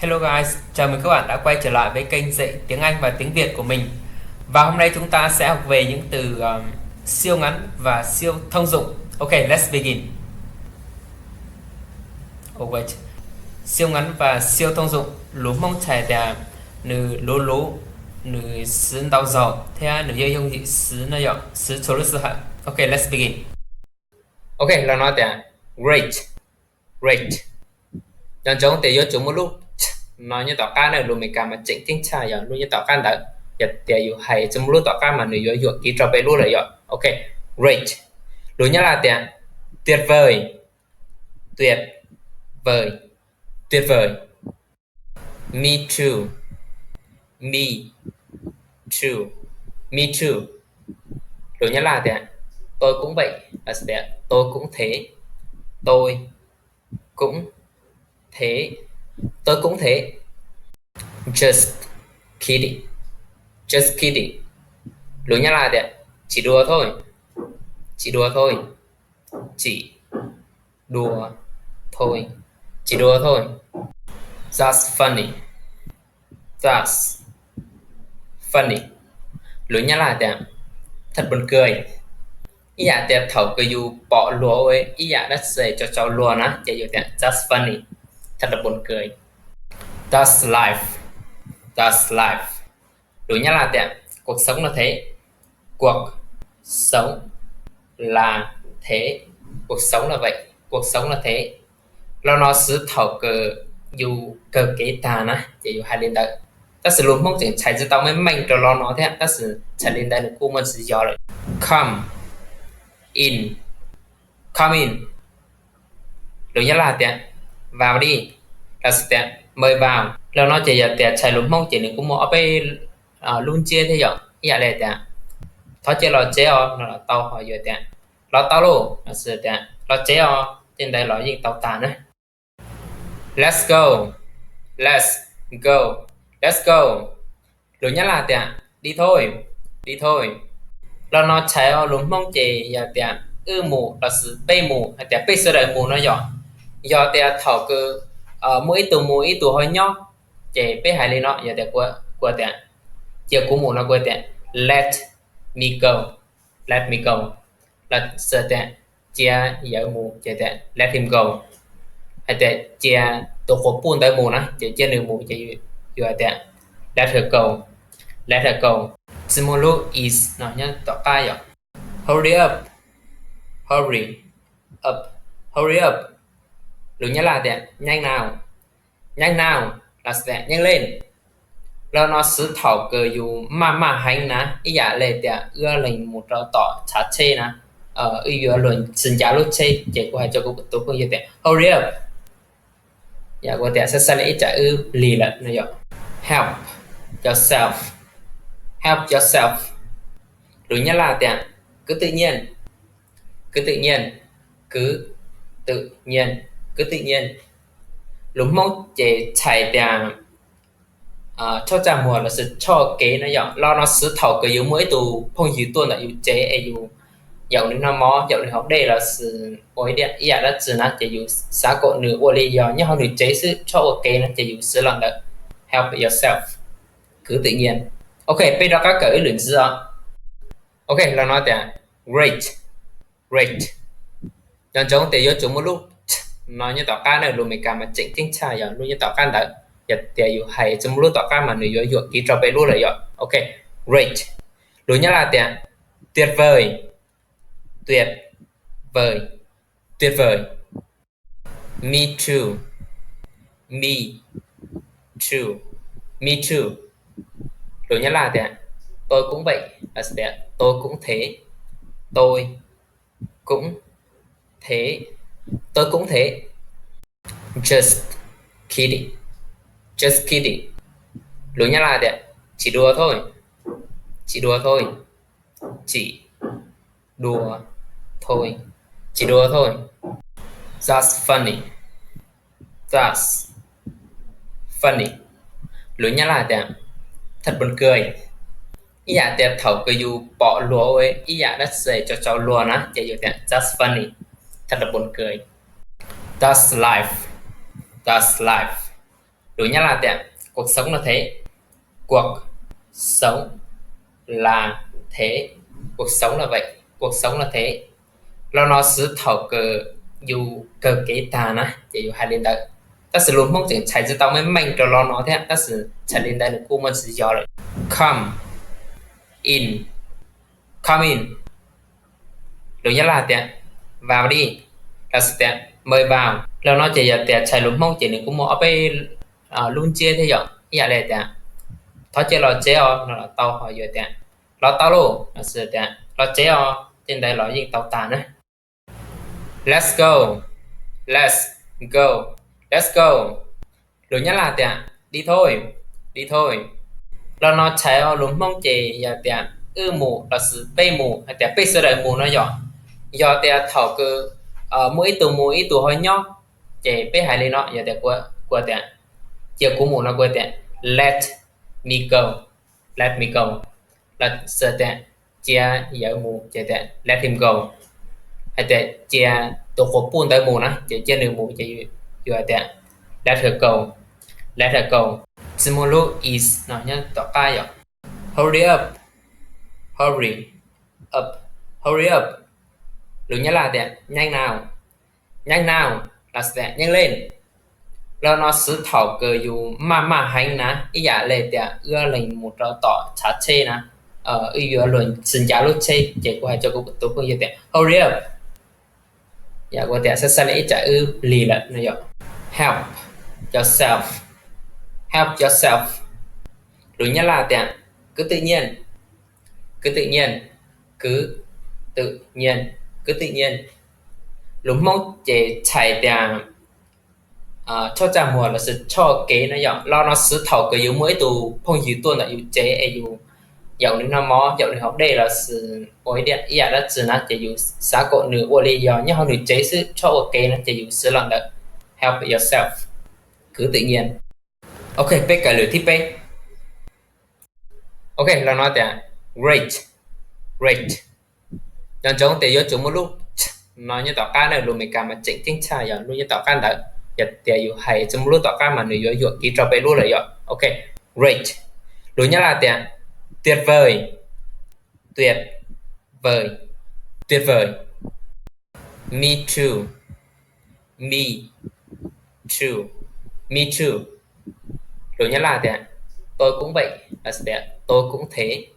Hello guys, chào mừng các bạn đã quay trở lại với kênh dạy tiếng Anh và tiếng Việt của mình. Và hôm nay chúng ta sẽ học về những từ um, siêu ngắn và siêu thông dụng. Ok, let's begin. Oh, wait. Siêu ngắn và siêu thông dụng. Lus Hmoob txhais tias nws luv luv, nws xwv ntau zaus thiab nws yooj yooj yim xwv no yom, xwv txhua lub sij hawm. Ok, let's begin. Ok, los no tias great, great. Nco ntsoov tias yuav tsum muaj lub ch no nyob tom qab na, lus Amelikas mas tseem ceeb tshaj yog lub nyob tom qab ntawd. Yog tias yus hais tsis muaj lub tom qab mas nws yuav yuam kev rau peb lub lawm yom. Ok, great. Lus Nyab Laj tias tuyệt vời, tuyệt vời, tuyệt vời. Me too, me too, me too. Lus Nyab Laj tias tôi cũng vậy, là sẽ tias tôi cũng thế, tôi cũng thế, tôi cũng thế. Just kidding, just kidding. Lus Nyab Laj tias chỉ đùa thôi, chỉ đùa thôi, chỉ đùa thôi, chỉ đùa thôi. That's funny, that's funny. Lus Nyab Laj tias thật buồn cười. Ib yam tias thaum kws yus pom luag ua ib yam dab tsi txaus txaus luag na ces yus tias that's funny, thật là buồn cười. That's life, that's life. Lus Nyab Laj tias cuộc sống là thế, cuộc sống là thế, cuộc sống là vậy, cuộc sống là thế. Los no xwv thaum kws yus kawg kev tag na ces yus hais li ntawd. Tab sis lus Hmoob tseem txhais tsis tau meej meej rau los no thiab, tab sis txhais li ntawd nws kuj muaj tsis yog lawm. Come in, come in. Lus Nyab Laj tias vào đi, los sis tias mời vào. Los no ces yog tias txhais lus Hmoob ces nws kuj muaj ob peb lub ntsiab thiab yom, ib yam li tias thov cia los tsev os no los tau, ho yog tias los tau lauj los sis tias los tsev os, tej ntawd los yeej tau tag na. Let's go, let's go, let's go. Lus Nyab Laj tias đi thôi, đi thôi. Los no txhais lus Hmoob ces yog tias wb mus los sis peb mus, hais tias peb sawv daws mus no yom. Yog tias thaum kws muaj ib tug mus ib tug ho nyob, ces peb hais li no, yog tias kuv tias cia kuv mus no kuv tias let me go, let me go. Los sis tias cia yawg mus ces tias let him go. Hais tias cia tus quas puj ntawd mus na ces cia nws mus ces yus hais tias let her go, let her go. Tsis muaj lub is no nyob tom qab yom. Hurry up, hurry up, hurry up. Lus Nyab Laj tias nhanh nào, nhanh nào, los sis tias nhanh lên. Los no xwv thaum kws yus maj maj heev na, ib yam li tias wb leeg mus rau tom tshav tsheb na, wb yuav luag tsis ncav lub tsheb ces kuv hais rau kuv tus phooj ywg tias hurry up. Yog kuv tias xav xav li ib tsam wb lig lawm no yom. Help yourself, help yourself. Lus Nyab Laj tias cứ tự nhiên, cứ tự nhiên, cứ tự nhiên, cứ tự nhiên. Lus Hmoob ces txhais tias tshoj tsaj muag los sis tshoj kev no yom. Los no xwv thaum kws yus muaj ib tug phooj ywg tuaj ntawm yus tsev es yus yaum nws noj mov, yaum nws haus dej los sis ua ib yam dab tsi na ces yus xav kom nws ua li yog nyob hauv nws tsev xwb, tshoj ua kev no ces yus xav los ntawm help yourself, cứ tự nhiên. Ok, peb rov qab kawm ib lwm ntxiv os. Ok, los no tias great, great. Nco ntsoov tias yuav tsum muaj lub ch no nyob tom qab na, lus Amelikas mas tseem ceeb tshaj yog lub nyob tom qab ntawd. Yog tias yus hais tsis muaj lub tom qab mas nws yuav yuam kev rau peb lub lawm yom. Ok, great. Lus Nyab Laj tias tuyệt vời, tuyệt vời, tuyệt vời. Me too, me too, me too. Lus Nyab Laj tias tôi cũng vậy, los sis tias tôi cũng thế, tôi cũng thế, tôi cũng thế. Just kidding, just kidding. Lus Nyab Laj tias chỉ đùa thôi, chỉ đùa thôi, chỉ đùa thôi, chỉ đùa thôi. That's funny, that's funny. Lus Nyab Laj tias thật buồn cười. Ib yam tias thaum kws yus pom luag ua ib yam dab tsi txaus txaus luag na ces yus tias that's funny, thật là buồn cười. That's life, that's life. Lus Nyab Laj tias cuộc sống là thế. Cuộc sống là thế. Cuộc sống là vậy. Cuộc sống là thế. Lo no xwv thaum kws yus kawg kev tag na ces yus hais li ntawd. Tab sis lus Hmoob tseem txhais tsis tau meej meej rau lo no thiab, tab sis txhais li ntawd nws kuj muaj tsis yog lawm. Come in. Come in. Lus Nyab Laj tias vào đi, los sis tias mời vào. Lo no ces yog tias txhais lus Hmoob ces nws kuj muaj ob peb lub ntsiab thiab yom, ib yam li tias thov cia los tsev os no los tau, ho yog tias los tau lauj los sis tias los tsev os, tej ntawd los yeej tau tag na. Let's go. Let's go. Let's go. Lus Nyab Laj tias đi thôi, đi thôi. Lo no txhais lus Hmoob ces yog tias wb mus los sis peb mus, hais tias peb sawv daws mus no yom. Yog tias thaum kws muaj ib tug mus ib tug ho nyob ces peb hais li no, yog tias kuv tias cia kuv mus no kuv tias let me go, let me go. Los sis tias cia yawg mus ces tias let him go. Hais tias cia tus quas puj ntawd mus na ces cia nws mus ces yus hais tias let her go, let her go. Tsis muaj lub is no nyob tom qab yom. Hurry up, hurry up, hurry up. Lus Nyab Laj tias nhanh nào, nhanh nào, los sis tias nhanh lên. Lo no xwv thaum kws yus maj maj heev na, ib yam li tias wb leeg mus rau tom tshav tsheb na, wb yuav luag tsis ncav lub tsheb ces kuv hais rau kuv tus phooj ywg tias hurry up. Yog kuv tias xav xav li ib tsam wb lig lawm no yom. Help yourself, help yourself. Lus Nyab Laj tias cứ tự nhiên, cứ tự nhiên, cứ tự nhiên, cứ tự nhiên. Lus Hmoob ces txhais tias tshoj tsaj muag los sis tshoj kev no yom. Lo no xwv thaum kws yus muaj ib tug phooj ywg tuaj ntawm yus tsev es yus yaum nws noj mov, yaum nws haus dej los sis ua ib yam dab tsi na ces yus xav kom nws ua li yog nyob hauv nws tsev xwb, tshoj ua kev no ces yus xav los ntawm help yourself, cứ tự nhiên. Ok, peb kawm lwm thib peb. Ok, los no tias great, great. Nco ntsoov tias yuav tsum muaj lub ch no nyob tom qab na, lus Amelikas mas tseem ceeb tshaj yog lub nyob tom qab ntawd. Yog tias yus hais tsis muaj lub tom qab mas nws yuav yuam kev rau peb lub lawm yom. Ok, great. Lus Nyab Laj tias tuyệt vời, tuyệt vời, tuyệt vời. Me too, me too, me too. Lus Nyab Laj tias tôi cũng vậy, los sis tias tôi cũng thế,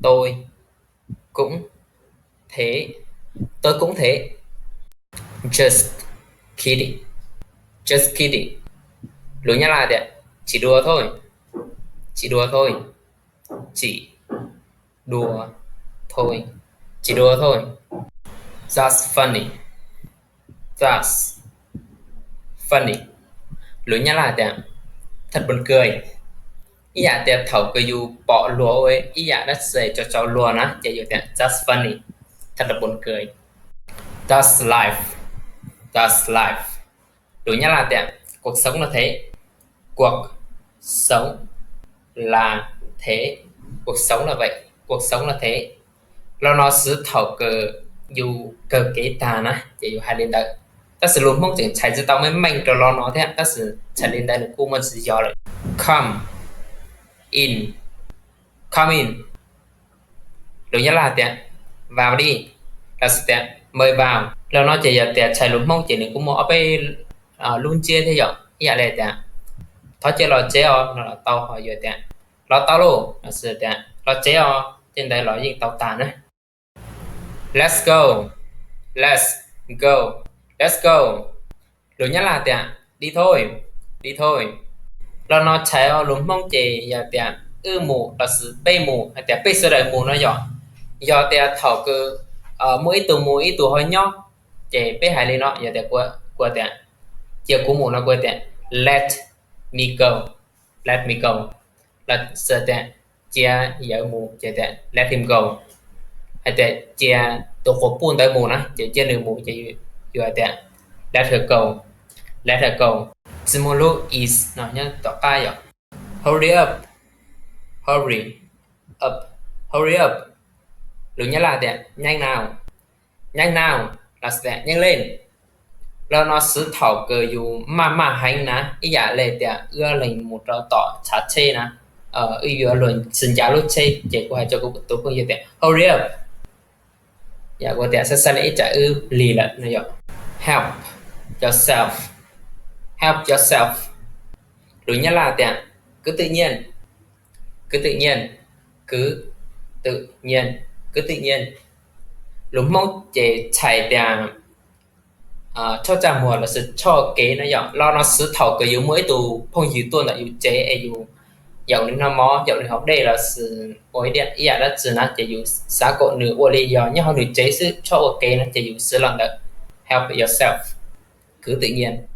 tôi cũng thế, tôi cũng thế. Just kidding, just kidding. Lus Nyab Laj tias chỉ đùa thôi, chỉ đùa thôi, chỉ đùa thôi, chỉ đùa thôi. That's funny, that's funny. Lus Nyab Laj tias thật buồn cười. Ib yam tias thaum kws yus pom luag ua ib yam dab tsi txaus txaus luag na ces yus tias that's funny, thật là buồn cười. That's life, that's life. Lus Nyab Laj tias cuộc sống là thế. Cuộc sống là thế. Cuộc sống là vậy. Cuộc sống là thế. Lo no xwv thaum kws yus kawg kev tag na ces yus hais li ntawd. Tab sis lus Hmoob tseem txhais tsis tau meej meej rau lo no thiab, tab sis txhais li ntawd nws kuj muaj tsis yog lawm. Come in, come in. Lus Nyab Laj tias vào đi, los sis tias mời vào. Lo no ces yog tias txhais lus Hmoob ces nws kuj muaj ob peb lub ntsiab thiab yom, ib yam li tias thov cia los tsev os no los tau, ho yog tias los tau lauj los sis tias los tsev os, tej ntawd los yeej tau tag na. Let's go, let's go, let's go. Lus Nyab Laj tias đi thôi, đi thôi. Lo no txhais lus Hmoob ces yog tias wb mus los sis peb mus, hais tias peb sawv daws mus no yom. Yog tias thaum kws muaj ib tug mus ib tug ho nyob ces peb hais li no, yog tias kuv tias cia kuv mus no kuv tias let me go, let me go. Los sis tias cia yawg mus ces tias let him go. Hais tias cia tus quas puj ntawd mus na ces cia nws mus ces yus hais tias let her go, let her go. Tsis muaj lub is no nyob tom qab yom. Hurry up, hurry up, hurry up. Lus Nyab Laj tias nhanh nào, nhanh nào, los sis tias nhanh lên. Lo no xwv thaum kws yus maj maj heev na, ib yam le tias wb leeg mus rau tom tshav tsheb na, wb yuav luag xwv ncav lub tsheb ces kuv hais rau kuv tus phooj ywg tias hurry up. Yog kuv tias xab xab li ib tsam wb lig lawm no yog help yourself, help yourself. Lus Nyab Laj tias cứ tự nhiên, cứ tự nhiên, cứ tự nhiên, cứ tự nhiên. Lus Hmoob ces txhais tias tshoj tsaj muag lossis tshoj kev no yom. Lo no xwv thaum kws yus muaj ib tug phooj ywg tuaj ntawm yus tsev es yus yaum nws noj mov, yaum nws haus dej lossis ua ib yam dab tsi na ces yus xav kom nws ua li yog nyob hauv nws tsev xwb, tshoj ua kev no ces yus xwv lo ntawd help yourself, cứ tự nhiên.